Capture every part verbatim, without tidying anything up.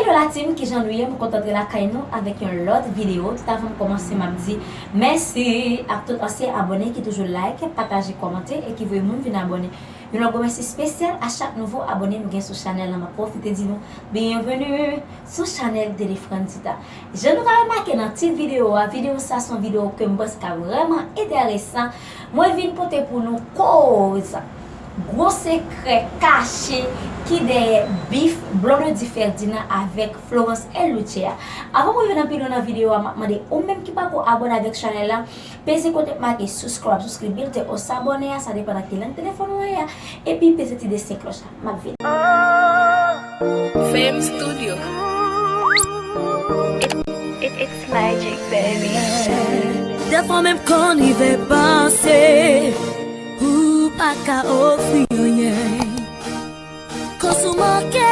Hello la team, kijan nou ye? Mwen kontan antre lakay nou avèk yon lòt videyo. Tout avan m kòmanse, m ap di mèsi ak tout ansyen abòne ki toujou like, pataje, kòmante e ki voye moun vin abòne. Yon lòt gwo mèsi espesyal a chak nouvo abòne nou gen sou chanèl la. M ap pwofite di nou byenveni sou chanèl Dede Frantzita. Jan nou ka remake nan tit videyo a, videyo sa se yon videyo ke m panse ka vrèman enteresan. Mwen vin pote pou nou koz gwo sekrè kache ki dèyè bif Blondedy Ferdinand avèk Florence L. Luce a. Avan mwen rive nan pi lwen nan videyo a, m ap mande ou menm ki pako abòne avèk chanèl la, peze kote k make subscribe, subscribe, bilte o sabòne a, sa depann ak ki lang telefòn ou ye a, epi peze ti desen klòch la. M ap vini. Fame Studio. It, it, it's magic, baby. Dèfwa menm kan rive panse, ou pa ka ofri anyen. Koz ou manke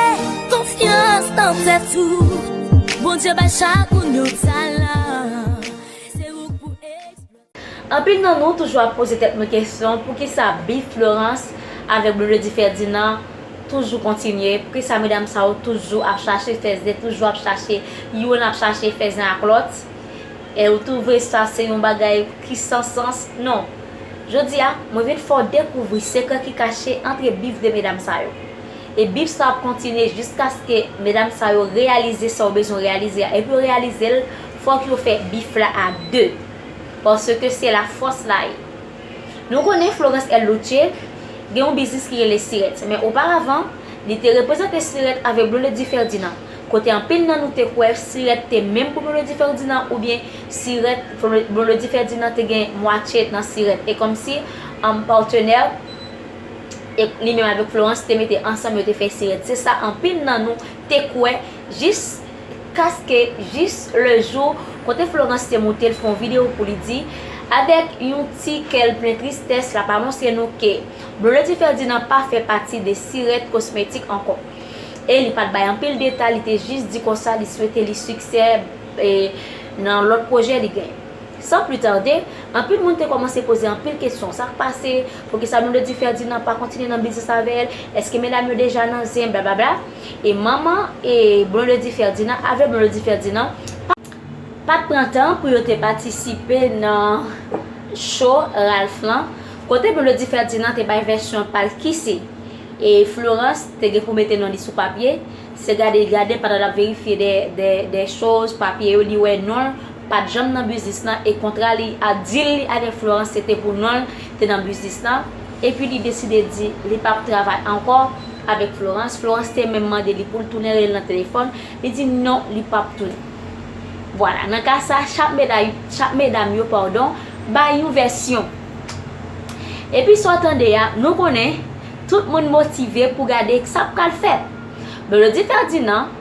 konfyans nan tèt ou. Bondye bay chak moun yon talan. Se ou k pou eksplore. Anpil nan nou toujou ap poze tèt nou kesyon, poukisa bif Florence avèk Blondedy Ferdinand toujou kontinye? Poukisa medam sa yo toujou ap chache fè zen, toujou ap chache, youn ap chache fè zen ak lòt? E ou twouve sa se yon bagay ki san sans? Non. Jodi a, mwen vin fè w dekouvri sekrè ki kache antre bif de medam sa yo. E bif sa ap kontinye jiskaske medam sa yo reyalize sa yo bezwen reyalize a. E pou yo reyalize l, fòk yo fè bif la a de. Paske se la fòs la ye. Nou konnen Florence L. Luce gen yon biznis ki rele Sirèt. Men oparavan, li te reprezante Sirèt avèk Blondedy Ferdinand. Kote anpil nan nou te kwè Sirèt te menm pou Blondedy Ferdinand oubyen Sirèt, Blondedy Ferdinand te gen mwatye nan Sirèt. E kòmsi, um, patnè e li menm avèk Florence te mete ansanm, yo te fè Sirèt. Se sa anpil nan nou te kwè jiskaske, jis le jou kote Florence te moute l fè yon videyo pou li di, avèk yon ti kè l plen tristès, l ap anonse nou ke Blondedy Ferdinand pa fè pati de Sirèt Cosmetics ankò. E li pa t bay anpil detay, li te jis di konsa li swete li siksè, e, nan lòt pwojè li genyen. San pli tade, anpil moun te kòmanse poze anpil kesyon. Sa k pase? Poukisa Blondedy Ferdinand pa kontinye nan biznis avè l? Èske medam yo deja nan zen? Blablabla. E manman e Blondedy Ferdinand avèk Blondedy Ferdinand pa, pa t pran tan pou yo te patisipe nan show Ralph lan, kote Blondedy Ferdinand te bay vèsyon pa l kise. E Florence te gen pou mete non li sou papye. Se gade li gade, pandan l ap verifye de, de, de choz, papye yo, li wè non l pa t janm nan biznis lan, e kontra li a deal li avèk Florence se te pou non l te nan biznis lan. Epi li deside di li p ap travay ankò avèk Florence. Florence te menm mande li pou l tounen rele l nan telefòn. Li di non, li p ap tounen. Vwala, nan ka sa, chak medam, chak medam yo, padon, bay yon vèsyon. Epi sa w tande a, nou konnen, tout moun motive pou gade sa k pral fèt. Blondedy Ferdinand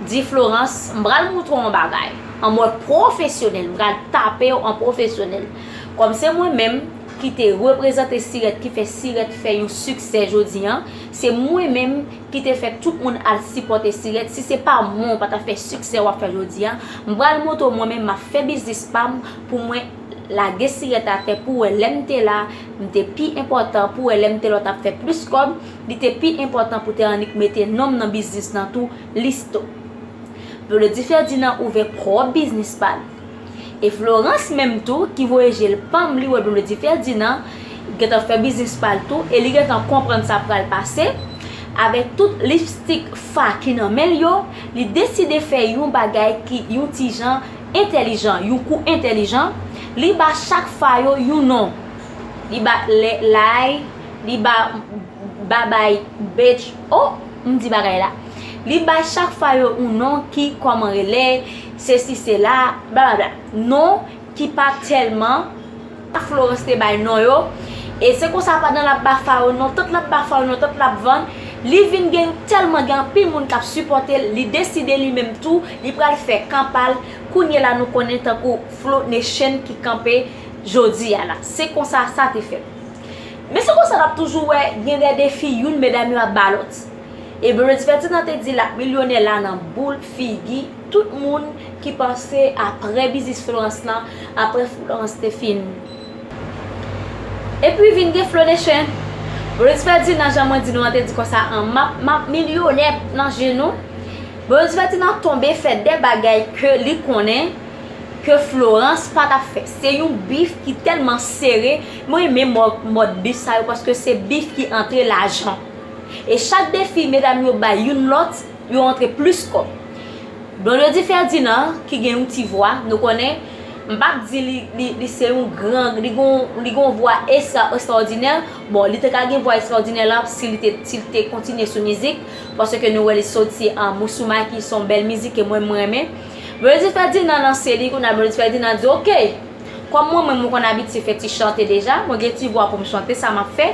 di Florence, m pral montre w yon bagay. An mòd pwofesyonèl, m pral tape w an pwofesyonèl. Kòm se mwen menm ki te reprezante Sirèt, ki fè Sirèt fè yon siksè jodi a, se mwen menm ki te fè tout moun al sipòte Sirèt. Si se pa mwen, w pa t ap fè siksè w ap fè jodi a. M pral montre w mwen menm m ap fè biznis pa m pou mwen lage Sirèt atè pou w wè lè m te la, m te pi enpòtan, pou w wè lè m te la w t ap fè plis kòb, li te pi enpòtan pou te annik mete non m nan biznis lan tou, Listo. Blondedy Ferdinand ouvè pwòp biznis pa l. E Florence menm tou, ki voye je l panm, li wè Blondedy Ferdinand gentan fè biznis pa l tou, e li gentan konprann sa pral pase. Avèk tout lipstik fa ki nan men l yo, li deside fè yon bagay ki yon ti jan entèlijan, yon kou entèlijan. Li ba chak fa yo yon non. Li ba lè, lay, li ba babay, bitch. Oh, m di bagay la. Li bay chak fa yo yon non ki kòman rele, sesi, sela, blablabla. Non ki pa tèlman Florence te bay non yo. E se konsa, pandan l ap ba fa yo non, tout l ap ba fa yo non, tout l ap vann, li vin gen, tèlman gen anpil moun k ap sipòte l, li deside li menm tou, li pral fè kan pa l. Kounye la, nou konnen tankou Flo Nation ki kanpe jodi a la. Se konsa sa te fèt. Men se konsa n ap toujou wè gen de defi youn medam yo ap ba lòt. E Blondedy Ferdinand te di l ap milyonè la nan boul figi tout moun ki panse apre biznis Florence lan, apre Florence te fin. Epi vin gen Flo Nation. Blondedy Ferdinand, jan mwen di nou an, te di konsa, an, m ap, m ap milyonè nan je nou. Blondedy Ferdinand tonbe fè de bagay ke li konnen ke Florence pa t ap fè. Se yon bif ki tèlman sere. Mwen renmen mò- mòd bif sa yo paske se bif ki antre lajan. E chak defi medam yo bay youn lòt, yo antre plis kòb. Blondedy Ferdinand, ki gen yon ti vwa, nou konnen, m p ap di li, li, li se yon gran, li gon, li gon vwa ekstra, ekstraòdinè. Bon, li te ka gen vwa ekstraòdinè la si li te, si li te kontinye sou mizik, paske nou wè li soti an Mousouma ki se yon bèl mizik ke mwen, mwen renmen. Blondedy Ferdinand lanse li, kounye a Blondedy Ferdinand di, "Ok, kòm mwen menm mwen konn abitye fè ti chante deja, mwen gen ti vwa pou m chante, sa m ap fè,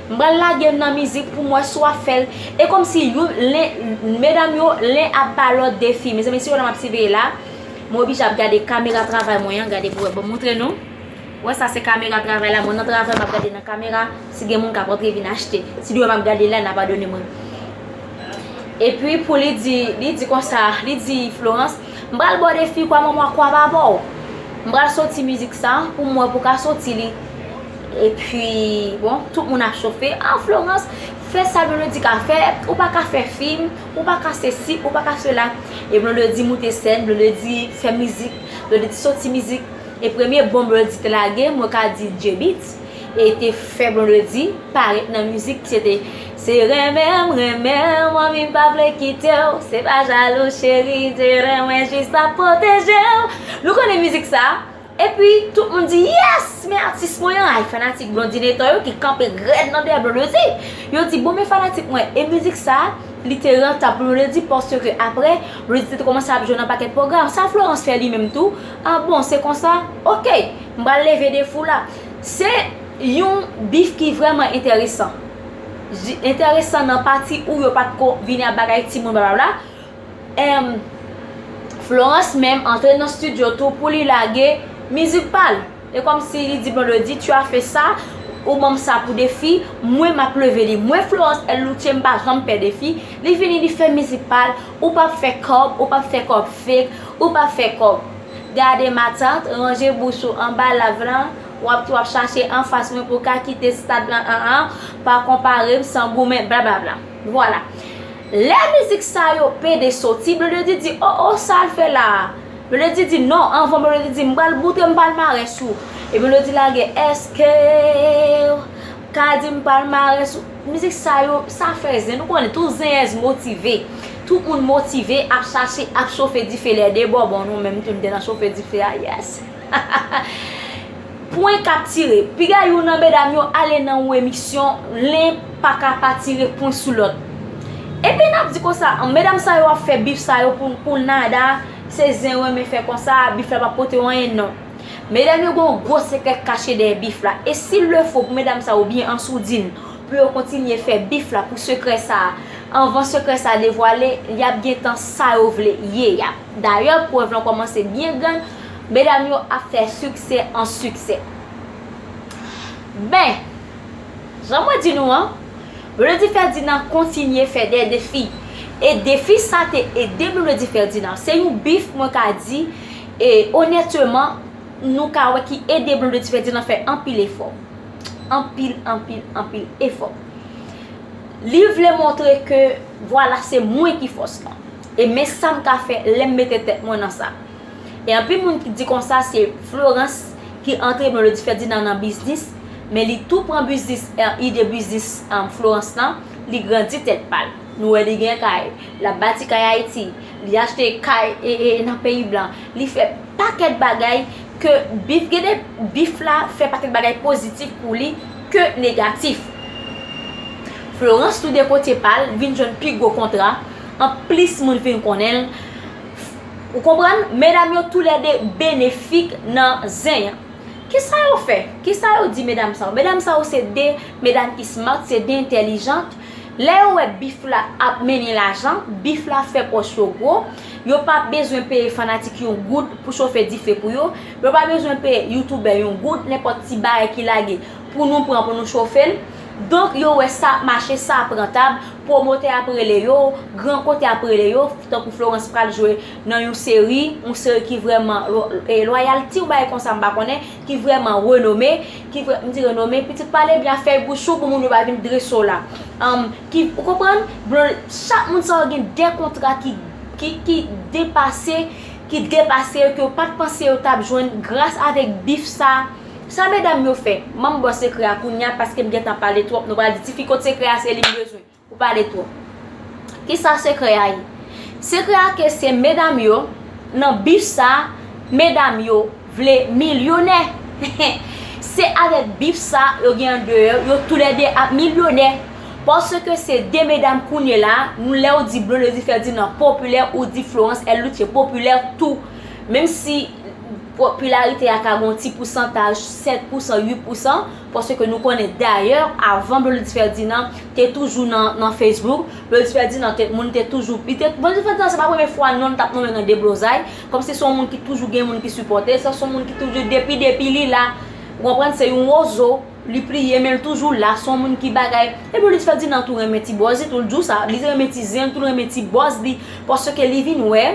m pral lage m nan mizik pou m wè si w ap fè l." E kòmsi youn, len, medam yo, len ap ba lòt defi. Mezanmi, si yon nonm ap siveye la, mwen oblije ap gade kamera travay mwen an, gade pou wè, bon, montre nou. Wè sa se kamera travay la, mwen nan travay m ap gade nan kamera, si gen moun k ap rantre vin achte. Si nou wè m ap gade la, n a padone mwen. Epi pou li di, li di konsa, li di Florence, "M pral ba w defi kwa manman kwa pa ba w. M pral soti mizik sa pou m wè pou ka soti li." Epi, bon, tout moun ap chofe, "Ah, Florence, fè sa Blondedy ka fè, ou pa ka fè fim, ou pa ka sesi, ou pa ka sela." E Blondedy moute sèn, Blondedy fè mizik, Blondedy soti mizik. E premye bonm Blondedy te lage, mwen ka di J-Beatz, e te fè Blondedy parèt nan mizik, se te, "Se renmen m, renmen m, manmi m pa vle kite w, se pa jalou cheri, se renmen jis ap pwoteje w." Nou konnen mizik sa. Epi tout moun di, "Yes, men atis mwen an." Ay, fanatik Blondedy Netò yo ki kanpe rèd nan dèyè Blondedy. Yo di, "Bon, men fanatik mwen, e mizik sa, li te rantab pou Blondedy paske apre, Blondedy te kòmanse ap jwe nan pakèt pwogram. Sa Florence fè li menm tou?" "Ah bon, se konsa? Ok, m pral leve defi w la." Se yon bif ki vrèman enteresan. J- Enteresan nan pati ou yo pa t ko vini ap bagay timoun, blablabla. Em, Florence menm antre nan estidyo tou pou li lage mizik pa l. E kòmsi li di Blondedy, "Tu as fait ça, ou ban m sa pou defi, mwen m ap leve li." Mwen Florence L Louthier, m pa janm pè defi. Li vini, li fè mizik pa l, "Ou p ap fè kòb, ou p ap fè kòb fake, ou p ap fè kòb." Gade matant, ranje bouch ou anba lav lan, w ap, w ap chache anfas mwen pou ka kite stad lan, an, an, pa konpare m san goumen, blablabla. Vwala. Lè mizik sa yo pede soti, Blondedy di, "O, o, sa l fè la a?" Blondedy di, "Non, anvan Blondedy di, 'M pral boutre m palmarès ou.'" E Blondedy lage, "Èske w ka di m palmarès ou?" Mizik sa yo, sa fè zen. Nou konnen, tout zenyèz motive. Tout moun motive, ap chache, ap chofe dife lè de bò. Bon, nou menm tou, n te nan chofe dife a, yes. Pwen k ap tire. Piga youn nan medam yo ale nan yon emisyon, len pa ka pa tire pwen sou lòt. Epi n ap di konsa, medam sa yo ap fè bif sa yo pou, pou nada, se zen yo renmen fè konsa, bif la p ap pote yo anyen, non. Medam yo gen yon gwo sekrè k kache dèyè bif la. E si l le fo pou medam sa yo byen an soudin, pou yo kontinye fè bif la pou sekrè sa a, anvan sekrè sa a devwale, y ap gentan sa yo vle ye. Y ap, dayè, prèv lan kòmanse byen grann, medam yo ap fè siksè an siksè. Ben, jan mwen di nou an, Blondedy Ferdinand kontinye fè de defi. E defi sa te ede Blondedy Ferdinand. Se yon bif, mwen ka di, e onèteman, nou ka wè ki ede Blondedy Ferdinand fè anpil efò. Anpil, anpil, anpil efò. Li vle montre ke, vwala, se mwen ki fòs lan. E men sa m ka fè lè m mete tèt mwen nan sa. E anpil moun ki di konsa se Florence ki antre Blondedy Ferdinand nan biznis, men li tou pran biznis, eh, ide biznis, eh, Florence lan, li grandi tèt pa l. Nou wè li gen kay, l ap bati kay Ayiti, li achte kay, e, e, nan peyi blan, li fè pakèt bagay ke bif, gen de bif la fè pakèt bagay pozitif pou li ke negatif. Florence tou de kote pa l vin jwenn pi gwo kontra, anplis moun vin konnen l. Ou konprann? Medam yo toulède benefik nan zen an. Kisa yo fè? Kisa yo di medam sa yo? Medam sa yo se de medam ki smart, se de entèlijant. Lè yo wè bif la ap mennen lajan, bif la fè pòch yo gwo, yo pa bezwen peye fanatik yon goud pou chofe dife pou yo, yo pa bezwen peye youtubè yon goud, nenpòt ti bagay ki lage pou nou pran pou nou chofe l. Donk, yo wè sa ap mache, sa ap rantab, pwomotè ap rele yo, gran kote ap rele yo, tankou Florence pral jwe nan yon seri, yon seri ki vrèman lo- e loyalty, yon bagay konsa, m pa konnen, ki vrèman renome, ki vrè, m di renome, pitit pale byen ak fèy bouch ou pou moun yo pa vin drese w la. Anm, ki, ou konprann? Blon- chak moun sa yo gen de kontra ki ki, ki depase, ki depase yo, ke yo pa t panse yo t ap jwenn gras avèk bif sa. Sa medam yo fè, m ban m ba w sekrè a kounye a, paske m gentan pale twòp, nou pral di tifi kot sekrè a, se li m bezwen. Ou pale twòp. Kisa sekrè a ye? Sekrè a ke se medam yo, nan bif sa, medam yo vle milyonè. Se avèk bif sa yo gen andeyò, yo toulède ap milyonè. Paske se de medam kounye la, nou lè w di Blondedy Ferdinand popilè, ou di Florence L. Luce popilè tou. Menm si popilarite a ka gen yon ti pousantaj, sèt pousan, uit pousan, paske nou konnen dayè, avan Blondedy Ferdinand te toujou nan, nan Facebook, Blondedy Ferdinand te, moun te toujou, li te, Blondedy Ferdinand se pa premye fwa non l t ap nonmen nan deblozay, kòmsi se yon moun ki toujou gen moun ki sipòte l, se yon moun ki toujou depi, depi li la, ou konprann, se yon wozo, li pliye, men l toujou la, se yon moun ki bagay, e Blondedy Ferdinand tou renmen ti bòz li, tou l di w sa, li renmen ti zen, tou l renmen ti bòz li, paske li vin wè,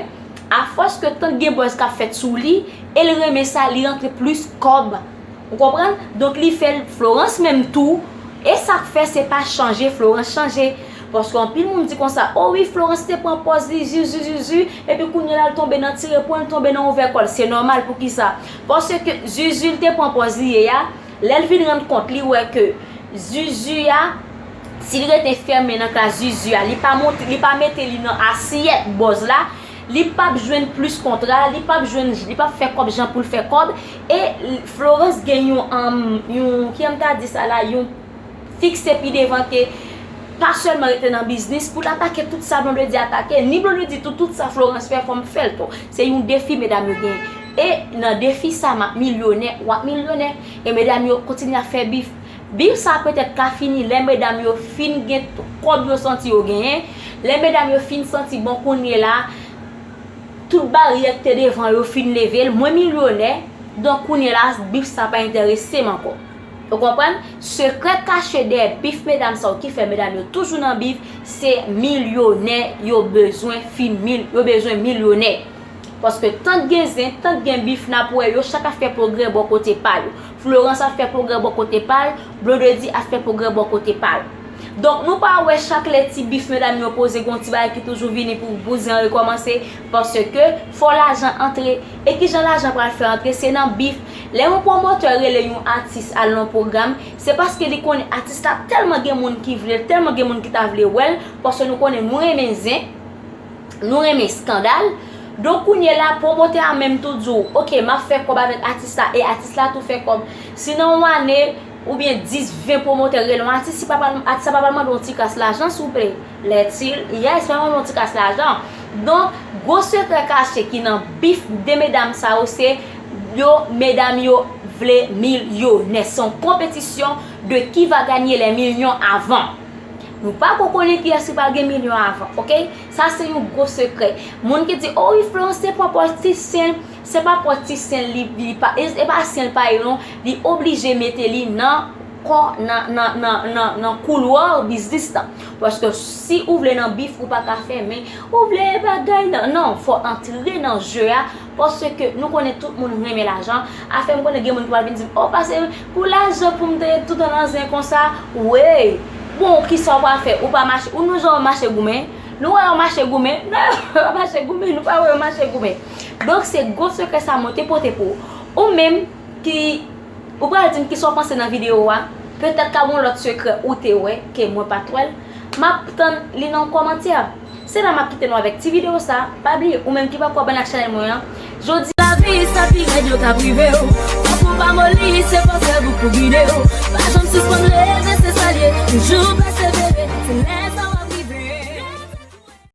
afòs ke tank gen bòz k ap fèt sou li, e l renmen sa, li rantre plis kòb. Ou konprann? Donk, li fè l Florence menm tou, e sa k fè se pa chanje Florence chanje. Paske anpil moun di konsa, o wi, Florence te pran pòz li, zuzu, zuzu, epi kounye a l tonbe nan tire pwen, l tonbe nan ouvè kò l. Se nòmal, poukisa? Paske zuzu l te pran pòz li ye a, lè l vin rann kont, li wè ke zuzu a, si l rete fèmen nan klas zuzu a, li pa monte, li pa mete li nan asyèt bòz la, li p ap jwenn plis kontra, li p ap jwenn, li p ap fè kòb jan pou l fè kòb. E Florence gen yon, um, yon, kijan m ta di sa la, yon fikse pi devan ke pa sèlman rete nan biznis, pou l atake tout sa Blondedy atake, ni Blondedy tou, tout sa Florence fè, fò m fè l tou. Se yon defi medam yo genyen. E nan defi sa, m ap milyonè, w ap milyonè. E medam yo kontinye ap fè bif. Bif sa petèt ka fini lè medam yo fin gen t-, kòb yo santi yo genyen. Lè medam yo fin santi bon kounye la, tout baryè k te devan yo fin leve l, mwen milyonè, donk kounye la, bif sa pa enterese m ankò. Ou konprann? Sekrè kache dèyè bif medam sa yo ki fè medam yo toujou nan bif, se milyonè yo bezwen fin mil, yo bezwen milyonè. Paske tank gen zen, tank gen bif, n ap wè yo chak ap fè pwogrè bò kote pa yo. Florence ap fè pwogrè bò kote pa l, Blondedy ap fè pwogrè bò kote pa l. Donk, nou pa wè chak lè ti bif medam yo poze, gen yon ti bagay ki toujou vini pou, pou zen an rekòmanse, paske fò lajan antre. E kijan lajan pral fè antre? Se nan bif. Lè yon pwomotè rele yon atis al nan yon pwogram, se paske li konnen atis la tèlman gen moun ki vle l, tèlman gen moun ki ta vle wè l, paske nou konnen nou renmen zen. Nou renmen eskandal. Donk, kounye la, pwomotè a menm tou di w, oke, m ap fè kòb avèk atis la, e atis la tou fè kòb. Si nan yon ane, oubyen dis, ven pwomotè rele yon atis, si pa pral, atis la pa pral mande yon ti kras lajan, souple. Lètil, yes, pa mande yon ti kras lajan. Donk, gwo sekrè kache ki nan bif de medam sa yo, se yo, medam yo vle milyonè. Se yon konpetisyon de qui va gagner les millions avant. Nou pa ko konnen kiyès ki pral gen milyon avan, oke? Sa se yon gwo sekrè. Moun ki di, o wi, Florence te pran pòz ti sen, se pa pòz ti sen li, li pa, e, e pa sen l pa ye non, li oblije mete li nan kò, nan, nan, nan, nan, nan koulwa biznis lan. Paske si ou vle nan bif, ou pa ka fèmen. Ou vle bagay nan, non, fò antre nan je a, paske nou konnen tout moun renmen lajan. Afè m konnen gen moun ki pral vin di m, o, pase pou lajan pou m te toutan nan zen konsa. Wey! Bon, kisa w pral fè? Ou pa mache, ou nou jan w mache goumen? Nou wè yo mache goumen? Non, yo pa mache goumen, nou pa wè yo mache goumen. Donk, se gwo sekrè sa mwen te pote pou ou. Ou menm ki, ou pral di m kisa w panse nan videyo a. Petèt ka gen yon lòt sekrè ou te wè ke mwen pa t wè l. M ap tann li nan kòmantè. Se la m ap kite nou avèk ti videyo sa. Pa bliye, ou menm ki poko abòne ak chanèl mwen an, jodi Lavi sa pi rèd yo t ap rive w. Fòk ou pa moli, se fòs rèv ou pou gide w. Pa janm sispann leve, se sa l ye. Toujou